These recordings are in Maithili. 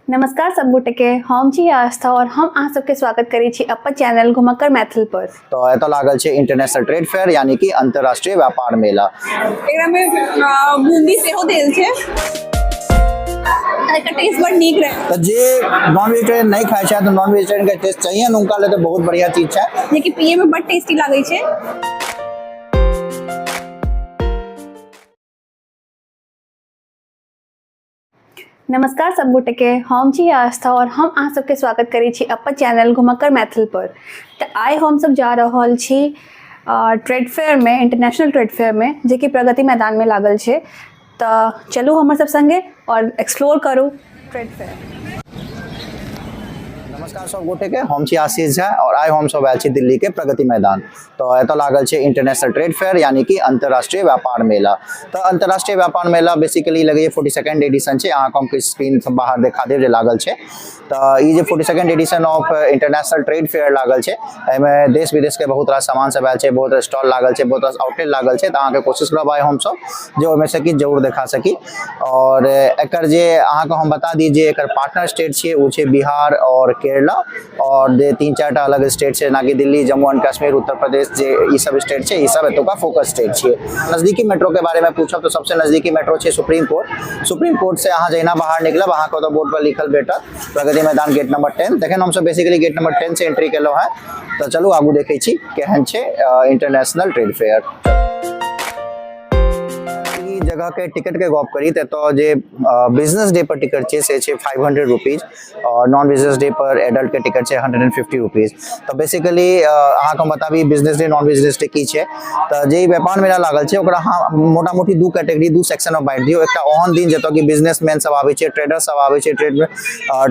नमस्कार सब गोटे के, हम छी आस्था और हम अहाँ सबके स्वागत करै छी अपन चैनल घुमक्कड़ मैथिल पर। तो एतऽ लागल छै इंटरनेशनल ट्रेड फेयर यानी कि अंतर्राष्ट्रीय व्यापार मेला। एकरा में बूंदी सेहो देल छै, एकर टेस्ट बड़ नीक रहे। तो जे नॉन वेजिटेरियन नहीं खाए छै तो नॉन वेजिटेरियन के टेस्ट चाहिए ने उनका ले तो बहुत बढ़िया चीज छै, जेकि पिए में बड़ टेस्टी लागै छै। नमस्कार सब गोटे के, हम छी आस्था और हम अहाँ सबके स्वागत करै छी अपन चैनल घुमक्कड़ मैथिल पर। तऽ आइ हम सब जा रहल छी ट्रेड फेयर में, इंटरनेशनल ट्रेड फेयर में, जेकि प्रगति मैदान में लागल छै। तऽ चलू हमर सब संगे और एक्सप्लोर करू ट्रेड फेयर। नमस्कार सब गोटे के, हम छी आशीष झा और आइ हम सब आयल छी दिल्ली के प्रगति मैदान। तो एतऽ लागल छै इंटरनेशनल ट्रेड फेयर यानी कि अंतर्राष्ट्रीय व्यापार मेला। तो अंतर्राष्ट्रीय व्यापार मेला बेसिकली लगैए 42nd addition छै। अहाँके हम किछु स्क्रीन सब बाहर देखा देब जे लागल छै। तो ई जे 42nd edition of international trade fair लागल छै, एहिमे देश विदेश के बहुत रास सामान सब आयल छै, बहुत रास स्टॉल लागल छै, बहुत रास आउटलेट लागल छै। तो अहाँके कोशिश करब आइ हमसब जे ओहिमे से किछु जरूर देखा सकी। और एकर जे अहाँके हम बता दी जे एकर पार्टनर स्टेट छियै ओ छै बिहार और केरला, और जे 3-4 टा अलग स्टेट छै जेनाकि दिल्ली, जम्मू एंड कश्मीर, उत्तर प्रदेश, जे ई सब स्टेट छै, ई सब एतुका फोकस स्टेट छियै। नजदीकी मेट्रो के बारे में पूछब तो सबसे नजदीकी मेट्रो छै सुप्रीम कोर्ट। सुप्रीम कोर्ट से अहाँ जहिना बाहर निकलब अहाँके ओतऽ बोर्ड पर लिखल भेटत प्रगति मैदान गेट नंबर 10। तखन हमसब बेसिकली गेट नंबर 10 से एंट्री केलहुँ हेँ। तऽ चलू आगू देखै छी केहन छै इंटरनेशनल ट्रेड फेयर। ई जगह के टिकट के गप करी तऽ एतऽ जे बिजनेस डे पर टिकट छै से छै 500 रुपीज और नॉन बिजनेस डे पर एडल्ट के टिकट छै 150 रुपीज। तऽ बेसिकली अहाँके हम बताबी business day non business day की छै। तऽ जे ई व्यापार मेला लागल छै ओकरा अहाँ मोटा मोटी दू कैटेगरी दू सेक्शन में बांटि दियौ। एकटा ओहन दिन जतऽ कि बिजनेसमैन सब आबै छै, ट्रेडर सब आबै छै ट्रेड में,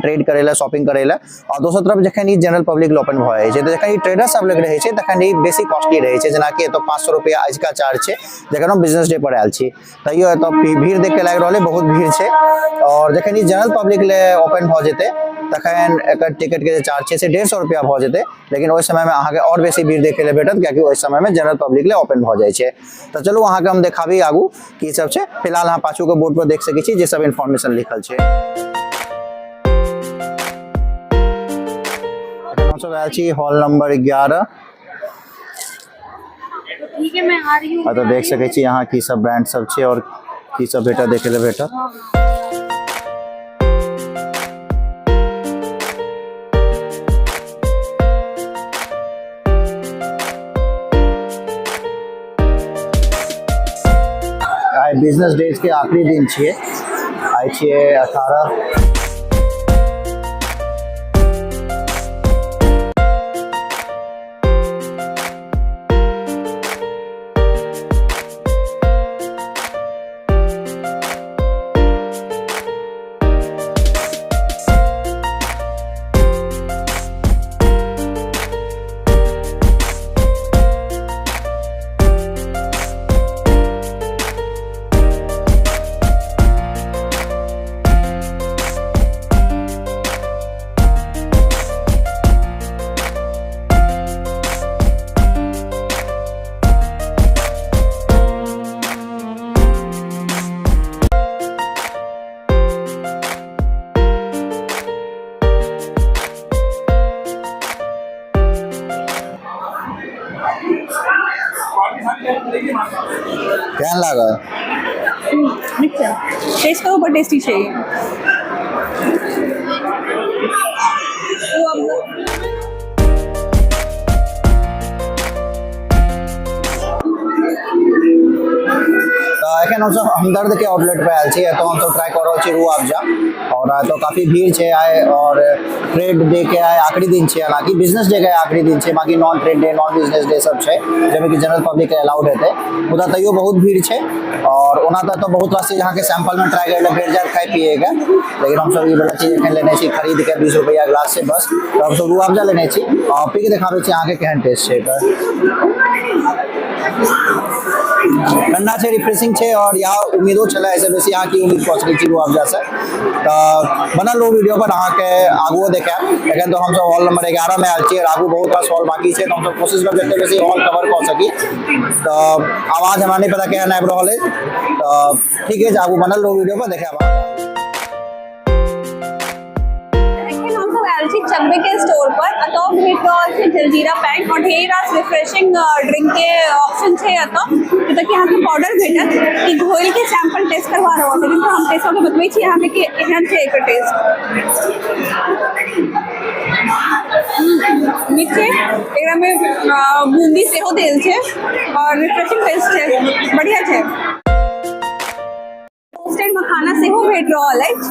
ट्रेड करै लए, शॉपिंग करै लए, और दोसर तरफ जखन ई जनरल पब्लिक लए ओपन भऽ जाइ छै तऽ जखन ई ट्रेडर सब लग रहै छै तखन ई बेसी कॉस्टली रहै छै। जेनाकि एतऽ 500 रुपया अजुका चार्ज छै जखन हम बिजनेस डे पर आयल छी, तैयो एतऽ भीड़ देख के लागि रहल है, बहुत भीड़ छै। और जखन ई जनरल पब्लिक ले ओपन भऽ जेतै तखन एकर टिकट के जे चार्ज छै से 150 रुपया भऽ जेतै, लेकिन ओहि समय में अहाँके और बेसी भीड़ देखे ले भेटत कियाकि ओहि समय में जनरल पब्लिक ले ओपन भऽ जाइ छै। तऽ चलू अहाँके हम देखाबी आगू की सब छै। फिलहाल अहाँ पाछू के बोर्ड पर देख सकै छी जे सब इन्फॉर्मेशन लिखल छै। हमसब आयल छी हॉल नंबर 11। ठीक है, मैं आ रही हूँ। तो देख सकै छी यहाँ की सब ब्रांड सब छै और की सब भेटत देखे ले भेटत। आइ बिजनेस डेज के आखिरी दिन छियै, आइ छियै 18। केहन लागल? नीक छै, टेस्ट करू, बड़ टेस्टी छै। तऽ एखन हमसब हमदर्द के आउटलेट पर आयल छी। एतऽ हमसब ट्राई कऽ रहल छी रूह अफ़ज़ा और एतऽ काफी भीड़ छै आइ और ट्रेड डे के आइ आखिरी दिन छै, हालांकि बिजनेस डे के आइ आखिरी दिन छै, बाकी non trade day non business day सब छै जाहिमे कि जनरल पब्लिक के अलाउड हेतै, मुदा तैयो बहुत भीड़ छै। और ओना तऽ एतऽ बहुत रास चीज अहाँके सैंपल में ट्राई करै लए भेट जायत खाय पिए के, लेकिन हमसब ई वाला चीज एखन लेने छी खरीद के, 20 रुपैआ ग्लास छै बस। तऽ हमसब रूह अफ़ज़ा लेने छी और पी के देखाबै छी अहाँके केहन टेस्ट छै एकर। ठंडा छै, रिफ्रेशिंग छै और यहाँ उम्मीदो छलै एहिसँ बेसी अहाँ की उम्मीद कऽ सकै छी रूह अफ़ज़ा से। तऽ बनल रहू वीडियो पर, अहाँके आगुओ देखायब। एखन तऽ हमसब हॉल नंबर 11 में आयल छी और आगू बहुत रास हॉल बाकी छै, तऽ हमसब कोशिश करब जते बेसी हॉल कवर कऽ सकी। तऽ आवाज हमरा नहि पता केहन आबि रहल अछि, तऽ ठीक अछि, आगू बनल रहू वीडियो पर, देखायब अहाँके। चकबे के स्टोर पर। एतऽ भेट रहल छै जलजीरा पैक और ढेर रास रिफ्रेशिंग ड्रिंक के ऑप्शन छै एतऽ, जतऽ कि अहाँके पाउडर भेटत। ई घोल के सैंपल टेस्ट करवा रहल छथिन, तऽ हम टेस्ट कऽ के बतबै छी अहाँके कि एहन छै एकर टेस्ट। नीक छै। एकरामे बूंदी सेहो देल छै और रिफ्रेशिंग टेस्ट छै, बढ़िया छै। रोस्टेड मखाना सेहो भेट रहल अछि,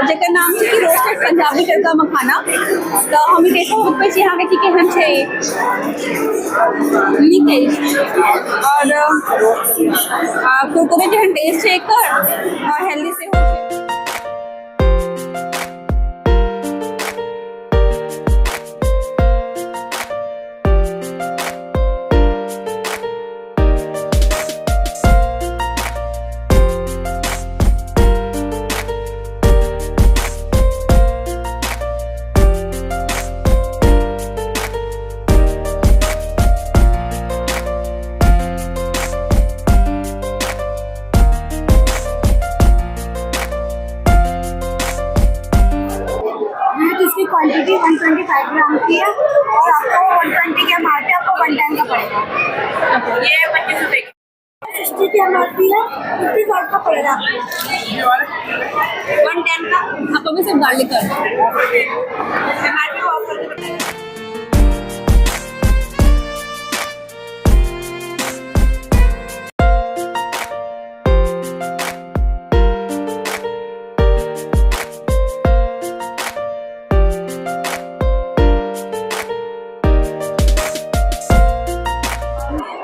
जकर नाम छै कि रोस्टेड पंजाबी तड़का मखाना। तऽ हम ई टेस्ट कऽ बतबै छी अहाँके कि केहन छै ई। नीक अछि और कुरकुरे जेहन टेस्ट छै एकर और हेल्दी सेहो छै। ये इसकी क्वांटिटी 125 ग्राम की है और आपको 120 के एम आर पी, आपको 110 का पड़ेगा। ये 25 रुपए। 60 की एम आर पी है, 55 का पड़ेगा आपको। 110 का। आपको भी सिर्फ गार्लिक कर एम आर पी ऑफ करके बताइए।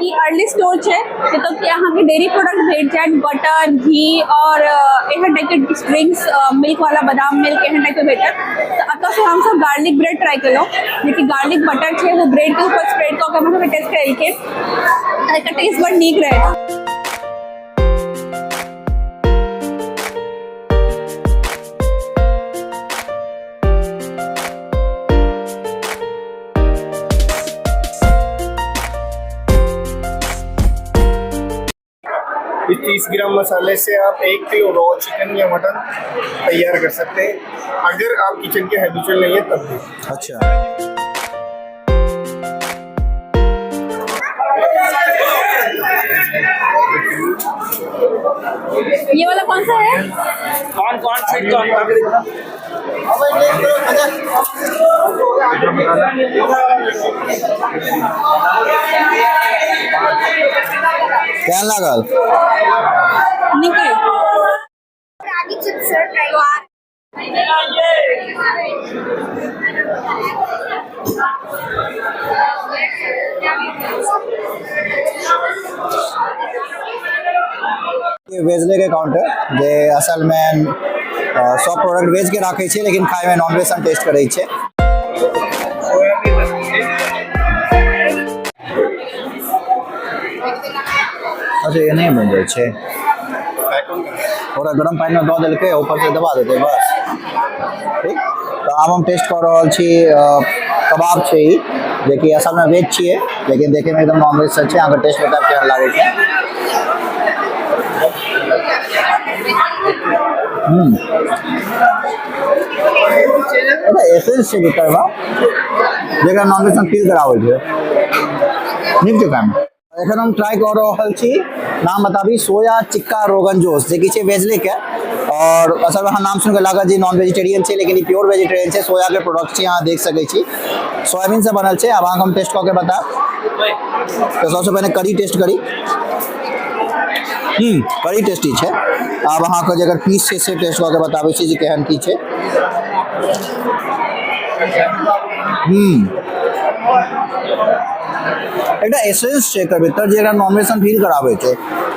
ई अर्ली स्टोर छै, जतऽ कि अहाँके डेयरी प्रोडक्ट भेट जायत, बटर, घी और एहन टाइपके ड्रिंक्स, मिल्क वाला, बादाम मिल्क, एहन टाइपके भेटत। तऽ एतऽसँ हमसब गार्लिक ब्रेड ट्राई केलहुँ, जेकि गार्लिक बटर छै, ओ ब्रेडके ऊपर स्प्रेड कऽ के हमरा सबके टेस्ट करेलकै, तऽ एकर टेस्ट बड़ नीक रहै। इस 30 ग्राम मसाले से आप 1 किलो रॉ चिकन या मटन तैयार कर सकते हैं, अगर आप किचन के हैबिचुअल नहीं है तब भी। अच्छा। ये वाला कौन सा है? कौन कौन से कौन? केहन लागल? नीक अइ। रागी चिप्स सर, ट्राई। वेजले के काउंटर, जे असलमे सब प्रोडक्ट वेज के राखै छै, लेकिन खायमे नॉनवेज सन टेस्ट करै छै। अच्छा, ये नहि बनि जाइ छै। ओकरा गरम पानिमे दऽ देलकै, ऊपरसँ दबा देतै, बस। ठीक, तऽ आब हम टेस्ट कऽ रहल छी, कबाब छै ई, जेकि असलमे वेज छियै, लेकिन देखैमे एकदम नॉनवेज सन छै। अहाँके टेस्ट बतायब केहन लागै छै। ओकरा एसेंस छै भीतरमे, जेकरा नॉनवेज सन फील कराबै छै। नीक छै खायमे। एखन हम ट्राई कऽ रहल छी, नाम बताबी, सोया चिक्का रोगन जोश, जेकि छै वेजले के। और असलमे अहाँ नाम सुनिके लागत जे नॉन वेजिटेरियन छै, लेकिन ई प्योर वेजिटेरियन छै। सोयाके प्रोडक्ट छै, अहाँ देख सकै छी, सोयाबीन से बनल छै। आब अहाँके हम टेस्ट कऽ के बतायब। तऽ सबसँ पहिने करी टेस्ट करी। करी टेस्टी छै। आब अहाँके जे एकर पीस छै से टेस्ट कऽ के बताबै छी जे केहन की छै। एकटा एसेंस छै एकर भीतर, जे एकरा नॉनवेज सन फील कराबै छै।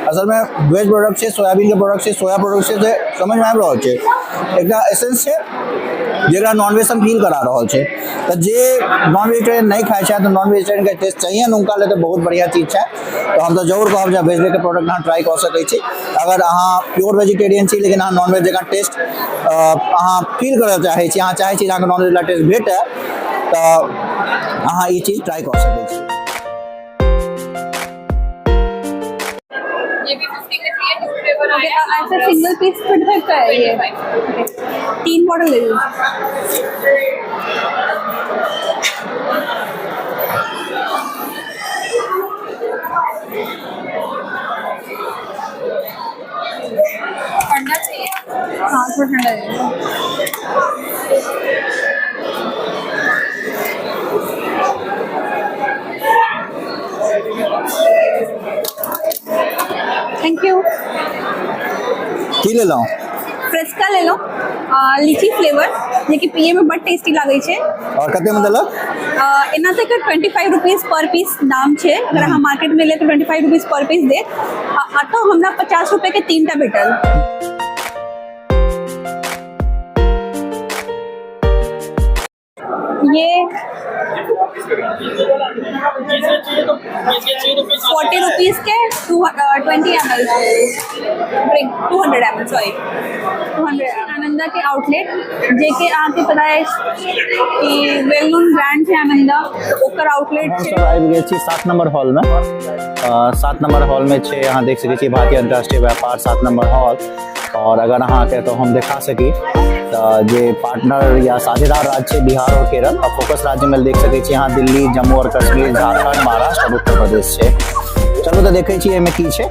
असलमे वेज प्रोडक्ट छै, सोयाबीनके प्रोडक्ट छै, सोया प्रोडक्ट छै, से समझमे आबि रहल छै। एकटा एसेंस छै जेकरा नॉनवेज सन फील करा रहल छै। तऽ जे नॉन वेजिटेरियन नहि खाइ छै, तऽ नॉन वेजिटेरियनके टेस्ट चाहिए ने हुनका लेल, तऽ बहुत बढ़िआँ चीज छै। तऽ हम तऽ जरूर कहब जे वेजले के प्रोडक्ट अहाँ ट्राई कऽ सकै छी। अगर अहाँ प्योर वेजिटेरियन छी, लेकिन अहाँ नॉनवेज जकाँ टेस्ट अहाँ फील करऽ चाहै छी, अहाँ चाहै छी जे अहाँके नॉनवेज वला टेस्ट भेटए, तऽ अहाँ ई चीज ट्राई कऽ सकै छी। ये भी 50 में थ्री है, न्यू फ्लेवर ओके। आया है। ऐसा सिंगल पीस 25 का है ये। 25। तीन बॉटल दे दीजिए। ठंडा चाहिए? हाँ, थोड़ा ठंडा दे दो। Thank you. की लेलहुँ? फ्रेस्का लेलहुँ, लीची फ्लेवर, जेकि पियैमे बड टेस्टी लागै छै। आओर कतेमे देलक? एना तऽ एकर 25 रुपीज पर पीस दाम छै। अगर अहाँ मार्केटमे लेब तऽ 25 रुपीज पर पीस देत आ एतऽ हमरा 50 रुपएके तीनटा भेटल। ये 40 रुपीज के 220 ml drink, 200 ml, sorry, 200। Ananda के आउटलेट, जेके अहाँके पता अछि कि वेल नोन ब्रांड छै आनंदा, तऽ ओकर आउटलेट छै। हमसब आबि गेल छी 7 नंबर हॉलमे। 7 नंबर हॉलमे छै, अहाँ देख सकै छी, भारतीय अंतर्राष्ट्रीय व्यापार 7 नंबर हॉल। आओर अगर अहाँके तऽ हम देखा सकी तऽ जे पार्टनर या साझेदार राज्य छै बिहार आओर केरल आ फोकस राज्यमे देख सकै छी अहाँ दिल्ली, जम्मू आओर कश्मीर, झारखंड, महाराष्ट्र आओर उत्तर प्रदेश छै। चलू तऽ देखै छी एहिमे की छै।